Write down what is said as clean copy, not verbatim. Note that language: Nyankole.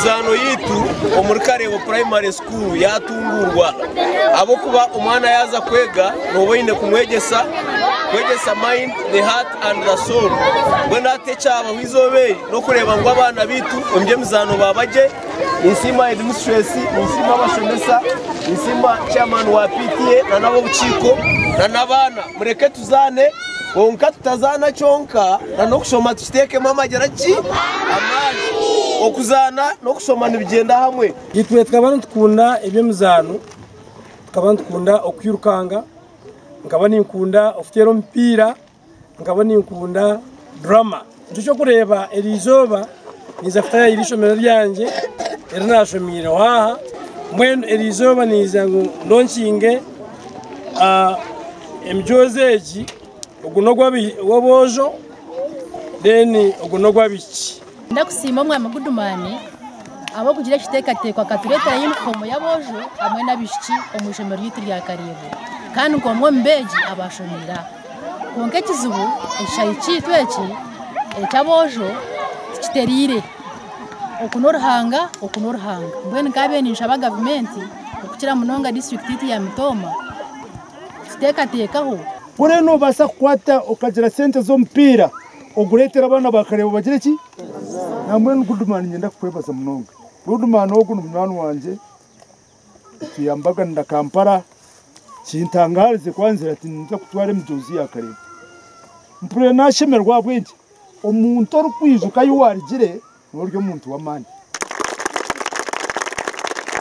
Emizaano yaitu omuri Kareebo Primary School yatunguurwa ahabw'okuba omwana yaaza kwega nooba oine kumwegyesa, kwegyesa mind, the heart and the soul. Mbwenu hati ekyabaho eizooba eri n'okureeba ngu abaana baitu omu by'emizaano baaba gye. Ninsiima headmistress, ninsiima abashomesa, ninsiima chairman wa PTA na n'ab'obukiiko na n'abaana. Mureke tuzaane kwonka tutazaana kyonka na n'okushoma tukiteekemu amagira ki? Amaani. Okuzaana n'okushoma nibigyenda hamwe. Itwe tukaba nitukunda eby'emizaano, tukaba nitukunda okwirukanga, nkaba ninkunda okuteera omupiira, Nkaba ninkunda durama. Nikyo ky'okureeba eri izooba ninza kutaayaayira eishomero ryangye eri naashomiireho aha. Mbwenu eri izooba ninza ngu ndonkinge emijoozi egi, ogu n'ogw'aboojo then ogu n'ogw'abaishiki. Ndakusiima Omwami Goodman ahabw'okugira ekiteekateeko akatureetera yunifoomu y'aboojo hamwe n'abaishiki omu ishomero ryaitu rya Kareebo kandi nk'omwe omu beegi abaashomiire aha. Kwonka ekizibu ekishaayi kyaitu eki eky'aboojo tikitereire. Oku n'oruhanga, oku n'oruhanga. Mbwenu nkaabaire ninshaba gavumenti okukira munonga disiturikiti yaitu ya Mitooma kututeekateekaho. Kuri noobaasa kukwata okagira sente z'omupiira ogureetere abaana ba Kareebo bagire ki? Nambwenu Goodman niinyenda kukwebaza munonga. Goodman ogu ni munywani wangye. Tuyambaganira Kampala, kintangarize ku anzire ati ninza kutwara emijoozi ya Kareebo. Mpurira nashemererwa ahabw'enki? Omuntu orikwijuka ahi warugire niwe ori omuntu w'amaani.